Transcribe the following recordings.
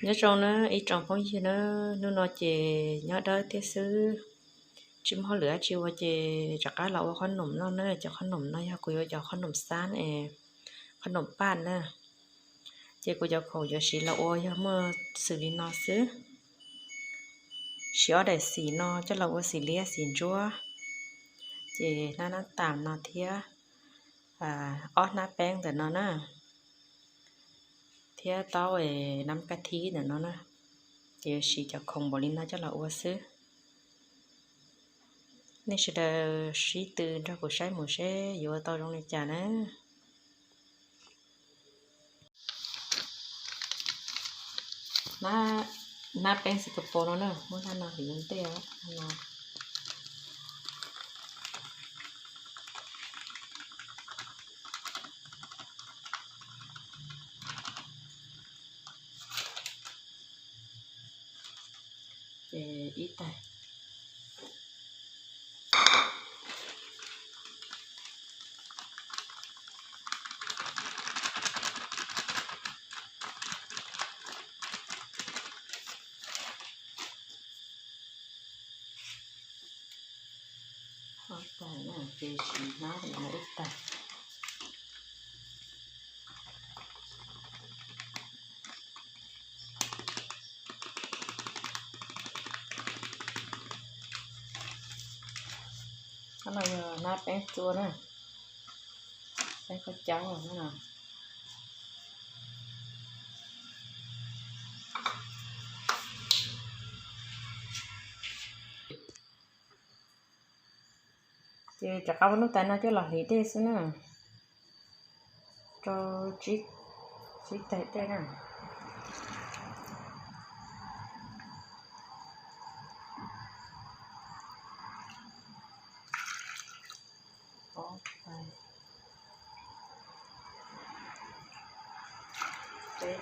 Nyob zoo na ib tsoom phooj ywg na, hnub no ces nyob dawb thiab xwb, tsis muaj hauj lwm dab tsi ua ces rov qab los ua qhob noom no na. Cov qhob noom no yog kuv yuav cov qhob noom xab es qhob noom paj na. Ces kuv cov khoom yuav siv los ua yog muaj xws li no xwb. Siv ob daim xim no coj los ua xim liab xim ntsuab, ces hnab nab tas no thiab ob hnab peeb ntawm no na, thiab taub nab kaj thib ntawm no na. Ces yuav siv cov khoom npaum li no coj los ua xwb. Nej sawv daws sib tw nrog kuv saib mus seb yuav ua tau zoo li cas na. Hnab peeb Singapore no na, muab hnab no hliv ua ntej no. Ces ib tais. Ob tais na, ces siv hnab no ib tais. Qhov no yog hnab peeb txua na, peeb khaub caub no. Ces rov qab muab lub tais no coj los hliv dej xwb na, rau tsib tais dej na. Ob tais, peb tais,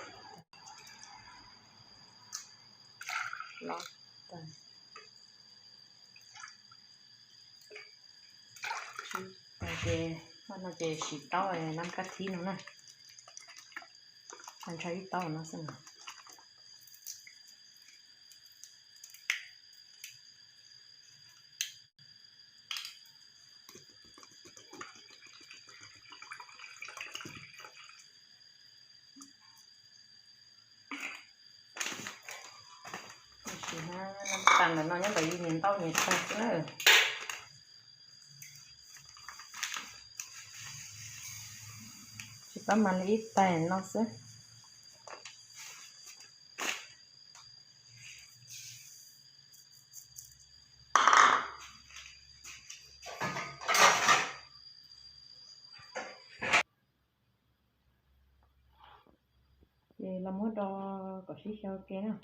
plaub tais, tsib tais. Ces no ces siv taub nab kaj thib no na, ntshaw ib taub no xwb na. Tam ntawm no nyob ntawm yus nyias ntaub nyias tag xwb na. Tsis pab mas li ib tais no xwb. Ces los muab do kom sib xyaw ke na.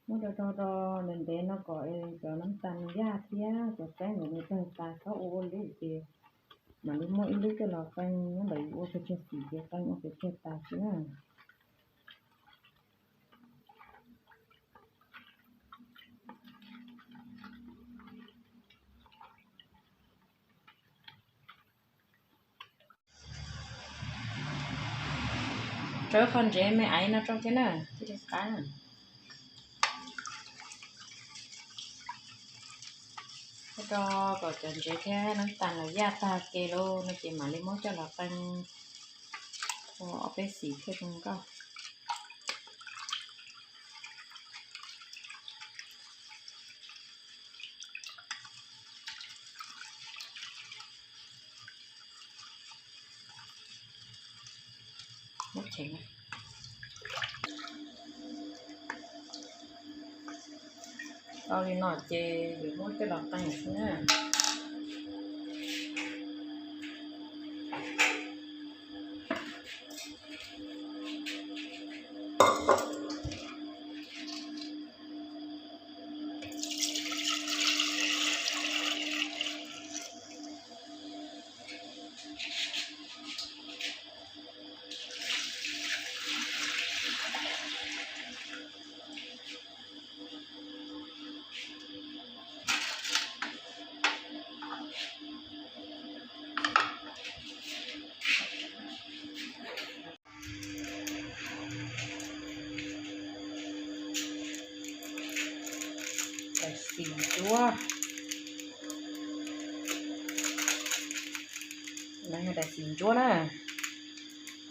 Muab do do do ntev ntev no kom cov nab tas yaj thiab cov peeb ntawd nws tawg tas txhob ua ua lub ces mam li muab ib lub coj los qee nyob ntawm yus ua pes tsawg xim ces qee ua pes tsawg tas xwb na. Rau qhov ntsev me aiv no rau thiab na thiaj li qab. Rau kom cov ntsev thiab nab tas los yaj tag ke lauj no ces mam li muab coj los qee ua ob peb xim thiaj zoo nkauj. Tau li no ces yuav muab coj los qee xwb na. Ntsuab, no yog daim xim ntsuab na,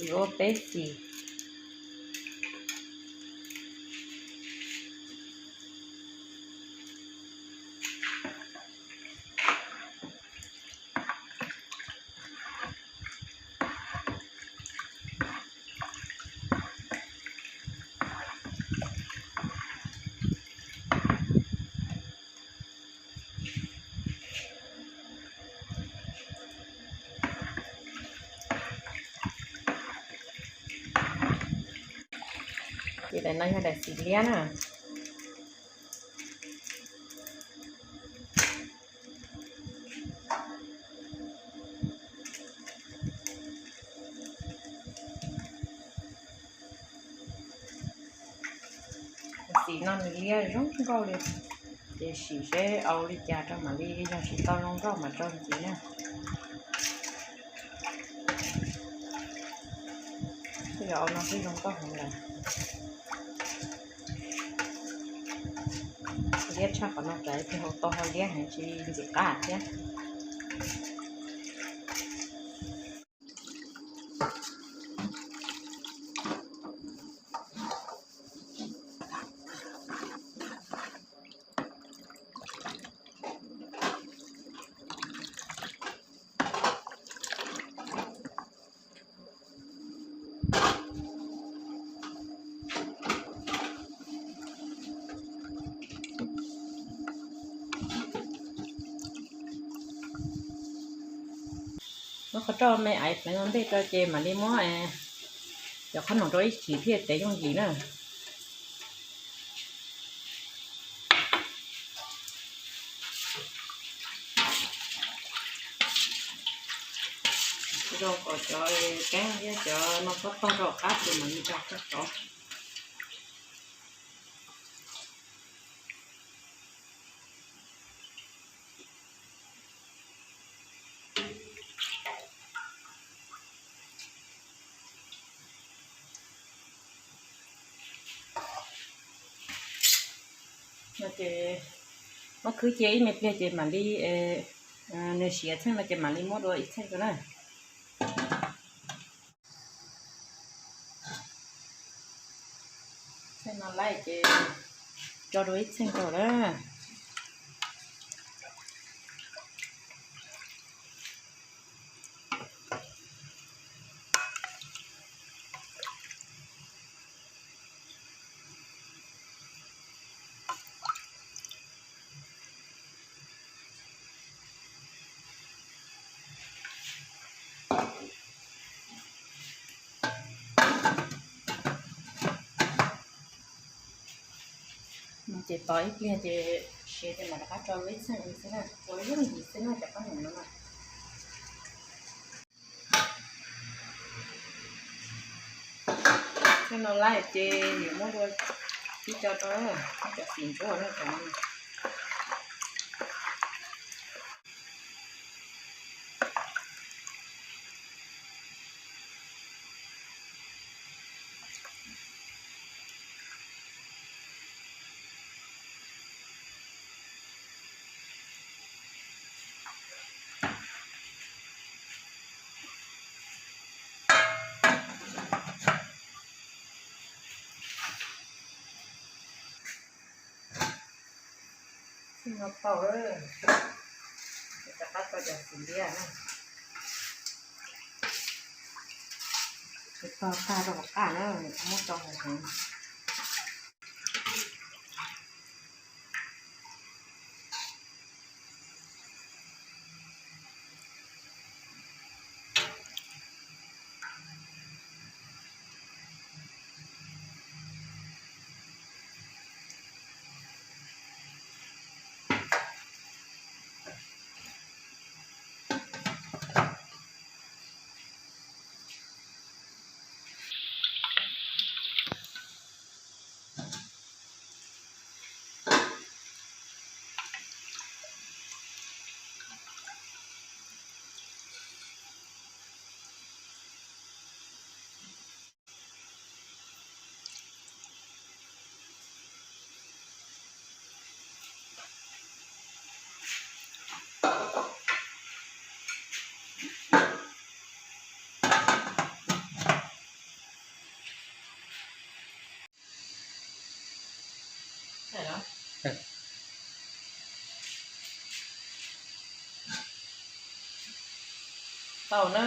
yuav ua peb xim. Ces daim no yog daim xim liab na. Xim no nws liab zoo nkauj li, ces sim seb au li cas rau mam li, yog tsis tau zoo nkauj mam tso ntxiv na. Twb yog au no twb zoo nkauj heev lawm. Liab tshaj qhov no, tsam ib pliag hau tau ho liab heev tsis ntxim qab thiab. Muab qhov roj me aiv pleev ua ntej rau ces mam li muab cov qhob noom rau ib chim thiaj tev yooj yim na. Rau kom cov keeb thiab cov no txhob tog rau qab ces mam li rau txog tov. No ces muab khwb cia ib me pliag ces mam li, nws siav txheej no ces mam li muab dua ib txheej rau na. Txheej no laij ces tso dua ib txheej rau na. Ces tos ib pliag ces siav ces mam rov qab tso ib txheej xwb na, ua yooj yim xwb na cov qhob noom no na. Txheej no laij ces yuav muab dua tib co rau, muab cov xim ntsuab na cov no. Txheej no tau lawm, rov qab tso cov xim liab na. Tog tag rau hauv qab na, muab tso hauv heev. Tau na,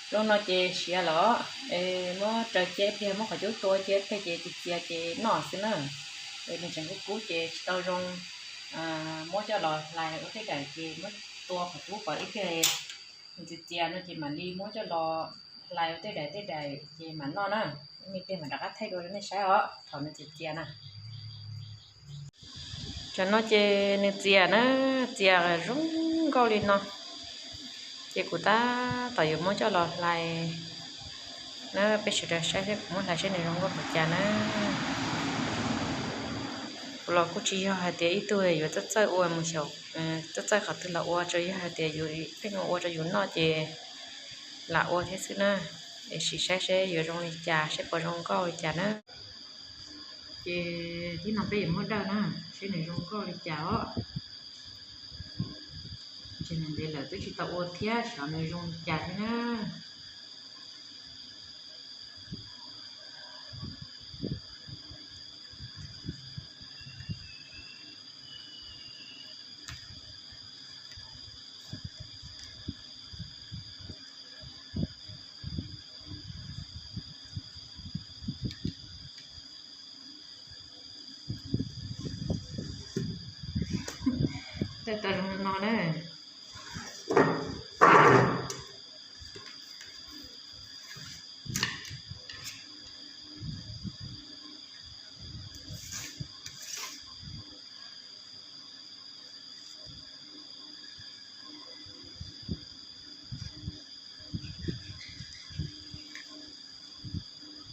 zoo no ces siav los, es muab raws cia ib pliag, muab qhov cub tua cia ib pliag ces txias txias ces noj xwb na. Es nws tseem kub kub ces tsis tau zoo, muab coj los hlais ua tej daim ces muab tua qhov cub kom ib pliag nws txias txias no ces mam li muab coj los hlais ua tej daim tej daim ces mam noj na. Ib pliag mam rov qab thaij dua rau nej saib os thaum nws txias txias na. Tam no ces nws txias na, txias zoo nkauj li no. Ces kuv tab tom yuav muab coj los hlais na, peb sawv daws saib seb kuv muab hlais seb nws zoo nkauj npaum cas na. Kuv los kuj tsis yog hais tias ib tug yuav txawj txawj ua mus xyaum, txawj txawj qhov twg los ua, tsuas yog hais tias yus pheej ua rau yus noj ces lam ua thiab xwb na. Es sim saib seb yuav zoo li cas, seb puas zoo nkauj li cas na. Ces thib no peb yuav muab dawj na, seb nws zoo nkauj li cas os. Ntshe nws ntev lawm twb tsis tau ua thiab, xyov nws zoo li cas thiab na. Dawj tau zoo no na.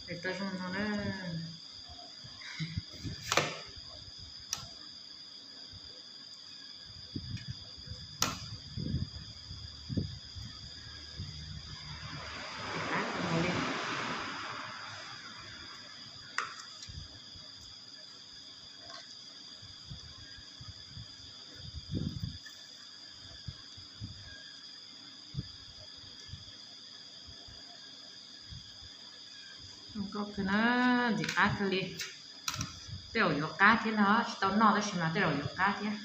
Dawj tau zoo no na. Zoo nkauj kawg na, ntxim qab kawg li. Tej zaum yuav qab thiab no, tsis tau noj tab sis mas tej zaum yuav qab thiab.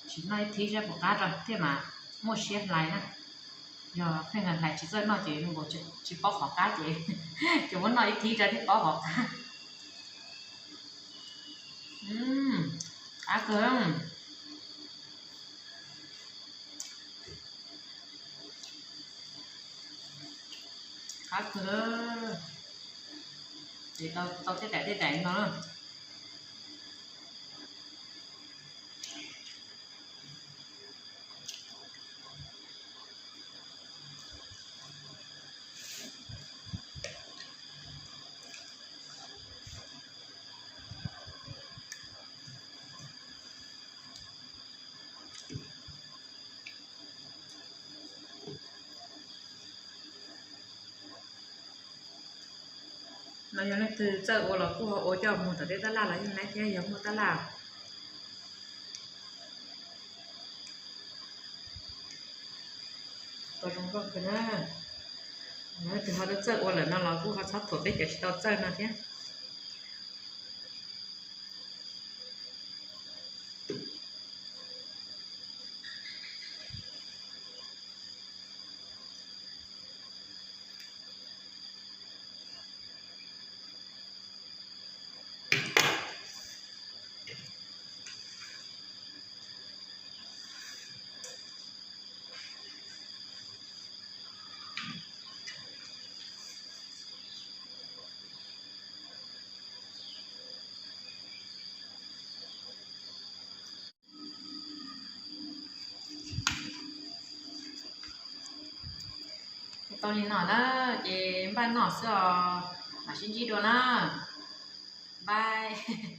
Tsis noj ib thib seb puas qab rau thiaj mam muaj siab hlais na. Yog pheej hlais tsis txawj noj ces nkaus tsis paub qhov qab ces, ces muab noj ib thib rau thiaj paub qhov qab. Qab kawg. Qab kawg. Ces tau tej daim tej daim no. No yog leej twg txawj ua los kuj ho ua coj mus tom tej tab laj los yeej laib thiab yog muaj tab laj. Tau zoo nkauj kawg na. Leej twg ho txawj ua lawm no los kuj ho txhob thuam peb cov tsis tau txawj no thiab. Tau li no na, ces npaj noj xwb os, mam sib ntsib dua na. Bye.